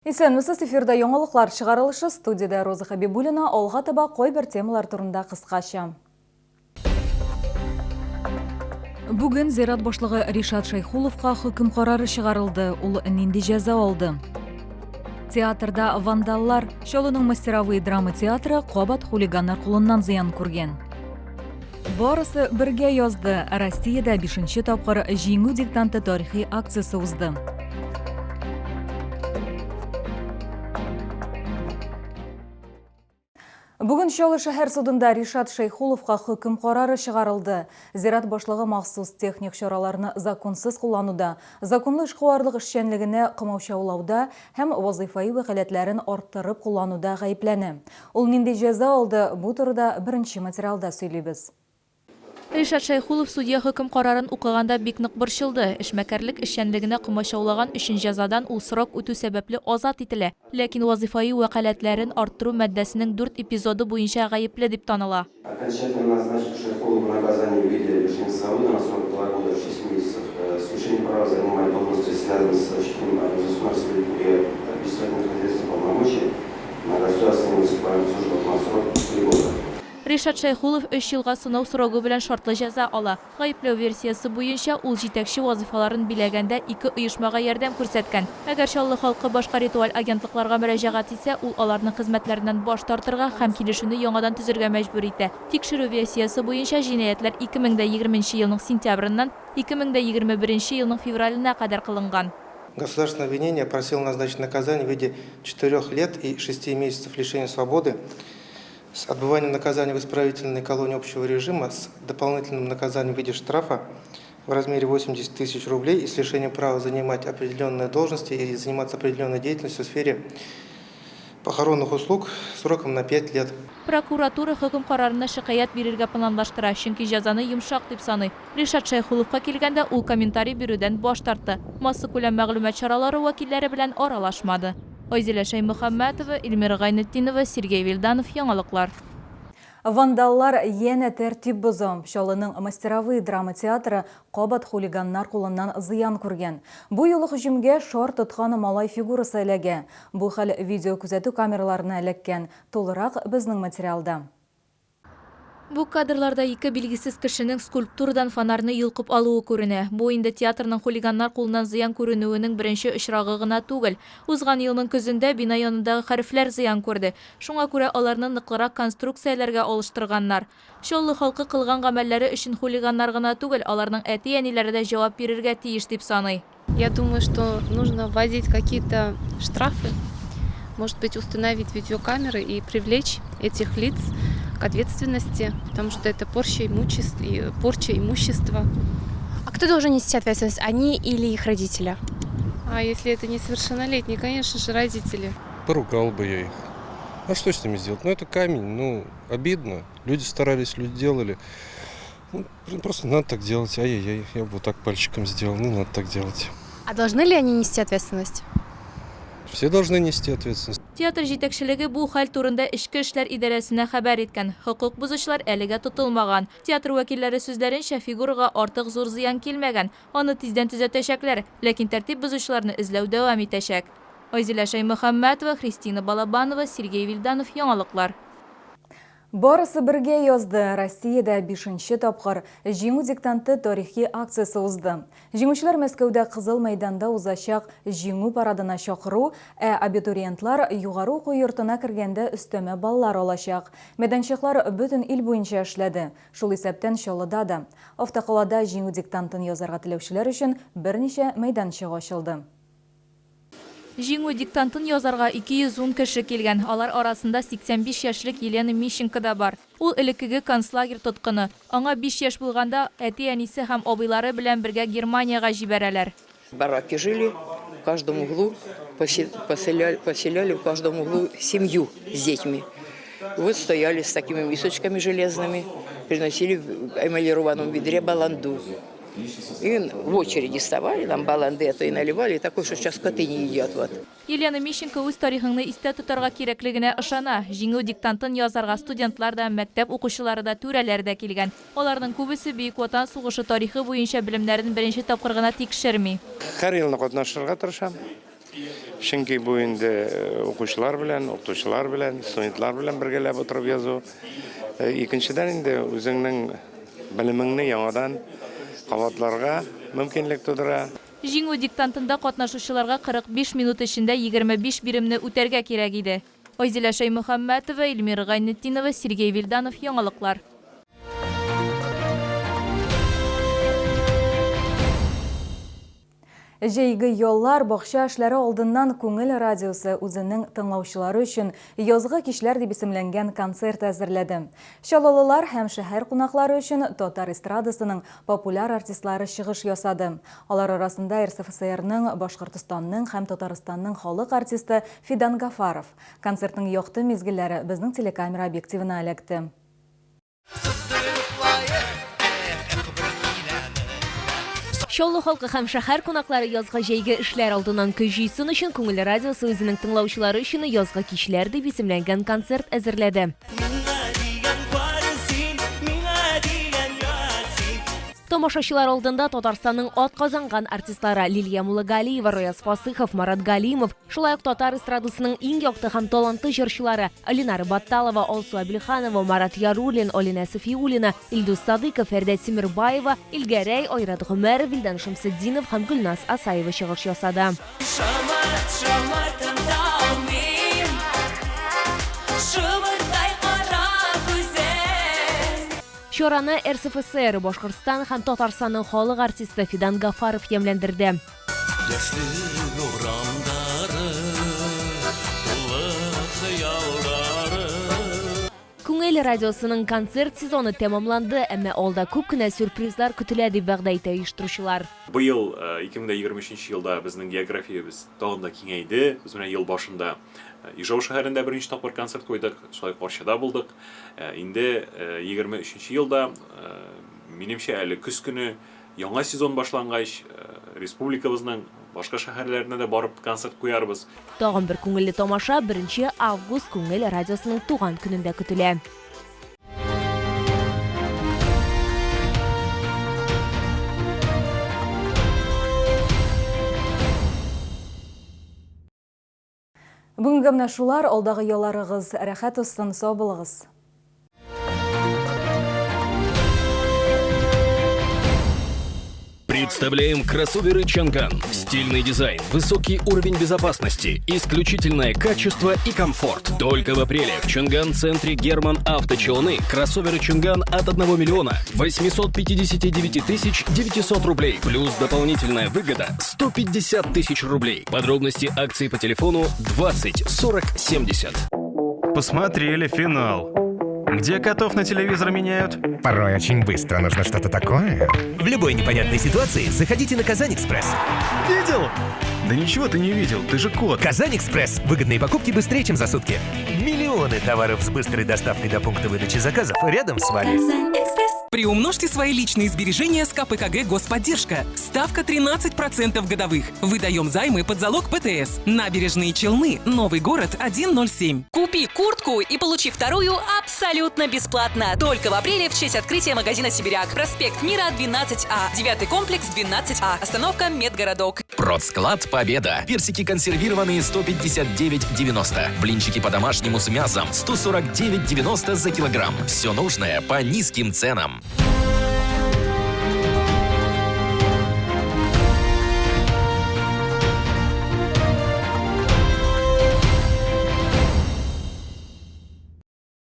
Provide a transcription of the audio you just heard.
Исәнмесез, эфирда яңалыклар чыгарылышы, студиядә Роза Хәбибуллина, алга таба кайбер темалар турында кыскача. Бүген зират башлыгы Ришат Шәйхуловка хөкем карары чыгарылды. Ул нинди җәза алды? Театрда вандаллар, Чаллының мастеровые драма театры кабат хулиганнар кулыннан зыян күргән. Барысы бергә язды. Россиядә бишенче тапкыр Җиңү диктанты тарихи акциясе узды. Бүген Чаллы шәһәр судында Ришат Шәйхуловка хөкем карары чыгарылды. Зират башлыгы махсус техник чараларны законсыз куллануда, законлы эшкуарлык эшчәнлегенә комаучаулауда һәм вазыйфаи вәкаләтләрен арттырып куллануда гаепләнә. Ул нинди җәза алды, бу турыда беренче материалда сөйлибез. Ришат Шәйхулов судья хөкем карарын укыганда бик нык борчылды. Эшмәкәрлек эшчәнлегенә комачаулаган өчен җәзадан ул срок үтү сәбәпле азат ителә, ләкин вазыйфаи вәкаләтләрен арттыру маддәсенең дүрт эпизоды буенча гаепле дип таныла. Окончательно назначив Шәйхулову наказание в виде лишения свободы на срок 2 года 6 месяцев с лишением права занимать должности, связанные с осуществлением государственной и административных хозяйственных полномочий на государственной муниципальной службах на срок 3 года. Ришат Шәйхулов өч елга сынау срогы белән шартлы җәза ала. Гаепләү версиясе буенча, ул җитәкче вазыйфаларын биләгәндә ике оешмага ярдәм күрсәткән. Әгәр Чаллы халкы башка ритуаль агентлыкларга мөрәҗәгать итсә, ул аларның хезмәтләреннән баш тартырга һәм килешүне яңадан төзергә мәҗбүр итә. Тикшерү версиясе буенча, җинаятьләр 2020 нче елның сентябреннән 2021 нче елның февраленә кадәр кылынган. Государственное обвинение просило назначить наказание в виде четырех лет и шести месяцев лишения свободы с отбыванием наказания в исправительной колонии общего режима с дополнительным наказанием в виде штрафа в размере 80 тысяч рублей и с лишением права занимать определенные должности и заниматься определенной деятельностью в сфере похоронных услуг сроком на 5 лет. Прокуратура хөкем карарына шикаять бирергә планлаштыра, чөнки җәзаны йомшак дип саный. Ришат Шәйхуловка килгәндә, ул комментарий бирүдән баш тартты, массакүләм мәгълүмат чаралары вәкилләре белән аралашмады. Айзилә Шәймөхәммәтова, Эльмира Гайнетдинова, Сергей Вилданов, Яңалыклар. Вандаллар янә тәртип боза. Чаллының Мастеровые драма театры кабат хулиганнар кулыннан зыян күргән. Бу юлы һөҗүмгә шар тоткан малай фигурасы эләгә. Бу хәл видеокүзәтү камераларына эләккән. Тулырак безнең материалда. Бу кадрларда ике билгесез кешенең скульптурадан фонарьны йолкып алуы күренә. Бу инде театрның хулиганнар кулыннан зыян күренүенең беренче очрагы гына түгел. Узган елның көзендә бина янындагы хәрефләр зыян күрде. Шуңа күрә аларны ныклырак конструкцияләргә алыштырганнар. Чаллы халкы кылган гамәлләре өчен хулиганнар гына түгел, аларның әти-әниләре дә җавап бирергә тиеш дип саный. Я думаю, что нужно вводить какие-то штрафы, может быть, установить видеокамеры и привлечь этих лиц к ответственности, потому что это порча имущества. Порча имущества. А кто должен нести ответственность, они или их родители? А если это несовершеннолетние, конечно же, родители. Поругал бы я их. А что с ними сделать? Ну, это камень, ну, обидно. Люди старались, люди делали. Ну, блин, просто не надо так делать. Ай-яй-яй, я бы вот так пальчиком сделал. Не надо так делать. А должны ли они нести ответственность? Все должны нести ответственность. Театр җитәкчелеге бу хәл турында Эчке эшләр идарәсенә хәбәр иткән. Хокук бозучылар әлегә тотылмаган. Театр вәкилләре сүзләренчә, фигурага артык зур зыян килмәгән. Аны тиздән төзәтәчәкләр. Ләкин тәртип бозучыларны эзләү дәвам итәчәк. Айзилә Шәймөхәммәтова, Христина Балабанова, Сергей Вильданов, Яңалыклар. Барысы бергә язды! Россиядә бишенче тапкыр Җиңү диктанты тарихи акциясе узды. Җиңүчеләр Мәскәүдә Кызыл мәйданда узачак Җиңү парадына чакыру, ә абитуриентлар югары уку йортына кергәндә өстәмә баллар алачак. Мәйданчыклар бөтен ил буенча эшләде, шул исәптән Чаллыда да. Автокалада Җиңү диктантын язарга теләүчеләр өчен берничә мәйданчык ачылды. Җиңү диктантын язарга 210 кеше килгән. Алар арасында 85 яшьлек Елена Мищенко да бар. Ул элеккеге концлагерь тоткыны. Аңа биш яшь булганда, әти-әнисе һәм абыйлары белән бергә Германиягә җибәрәләр. В бараке жили, в каждом углу поселяли в каждом углу семью с детьми. Вот стояли с такими мисочками железными, приносили в эмалированном ведре баланду. И в очереди вставали, нам баланды это и наливали, такой, что сейчас коты не едят. Вот. Елена Мищенко үз тарихыңны истә тотарга кирәклегенә ышана. Җиңү диктантын язарга студентлар да, мәктәп укучылары да, түрәләр дә килгән. Аларның күбесе Бөек Ватан сугышы тарихы буенча белемнәрен беренче тапкыр гына тикшерми. Һәр елны катнашырга тырышам. Чөнки бу инде укучылар белән, укытучылар белән, студентлар белән бергәләп утырып язу. Икенчедән инде үзеңнең белемеңне яңадан кабатларга мөмкинлек тудыра. Җиңү диктантында катнашучыларга 45 минут эчендә 25 биремне үтәргә кирәк иде. Айзилә Шәймөхәммәтова, Эльмира Гайнетдинова, Сергей Вильданов, Яңалыклар. Җәйге яллар, бакча эшләре алдыннан Күңел радиосы үзенең тыңлаучылары өчен Язгы кичләр дип исемләнгән концерт әзерләде. Чаллылылар һәм шәһәр кунаклары өчен татар эстрадасының популяр артистлары чыгыш ясады. Алар арасында РСФСРның, Башкортостанның һәм Татарстанның халык артисты Фидан Гафаров. Концертның якты мизгелләре безнең телекамера объективына эләкте. Чаллы халкы һәм шәһәр кунаклары язгы җәйге эшләр алдыннан көч җыйсын өчен Күңел радиосы үзенең тыңлаучылары өчен Язгы кичләр дип исемләнгән концерт әзерләде. Тамашачылар алдында Татарстанның атказанган артистлары Лилия Муллагалиева, Раяз Фасыхов, Марат Галимов, шулай ук татар эстрадасының иң якты һәм талантлы җырчылары Ленара Батталова, Алсу Әбелханова, Марат Яруллин, Алинә Сафиуллина, Илдус Садыйков, Фәрдә Тимербаева, Илгәрәй, Айрат Гомәров, Вилдан Шәмсетдинов һәм Гөлназ Асаева чыгыш ясады. Шомырт, шомыртын да алмыйм, Шомырттай кара күзең. Чараны РСФСР, Башкортстан һәм Татарстанның халык артисты Фидан Гафаров ямьләндерде. Яшьлек урамнары, тулы хыяллары. Күңел радиосының концерт сезоны тәмамланды, әмма алда күп кенә сюрпризлар көтелә, дип вәгъдә итә оештыручылар. Быел, 2023 елда безнең географиябез тагын да киңәйде. Без менә ел башында Ижау шәһәрендә беренче тапкыр концерт куйдык, шулай ук Арчада булдык. Инде 23 нче елда, минемчә, әле көз көне яңа сезон башлангач, республикабызның башка шәһәрләренә дә барып концерт куярбыз. Тагын бер күңелле тамаша беренче август Күңел радиосының туган көнендә көтелә. Бүгенгә менә шулар, алдагы ялларыгыз рәхәт узсын, сау булыгыз. Представляем кроссоверы Чанган. Стильный дизайн, высокий уровень безопасности, исключительное качество и комфорт. Только в апреле в Чанган-центре Герман Авточелны кроссоверы Чанган от 1 миллиона 859 тысяч 900 рублей. Плюс дополнительная выгода 150 тысяч рублей. Подробности акции по телефону 20 40 70. Посмотрели финал. Где котов на телевизор меняют? Порой очень быстро нужно что-то такое. В любой непонятной ситуации заходите на Казань-Экспресс. Видел? Да ничего ты не видел, ты же кот. Казань-Экспресс. Выгодные покупки быстрее, чем за сутки. Миллионы товаров с быстрой доставкой до пункта выдачи заказов рядом с вами. Приумножьте свои личные сбережения с КПКГ «Господдержка». Ставка 13% годовых. Выдаем займы под залог ПТС. Набережные Челны. Новый город 107. Купи куртку и получи вторую абсолютно бесплатно. Только в апреле в честь открытия магазина «Сибиряк». Проспект Мира, 12А. Девятый комплекс, 12А. Остановка «Медгородок». Продсклад «Победа». Персики консервированные 159,90. Блинчики по-домашнему с мясом 149,90 за килограмм. Все нужное по низким ценам.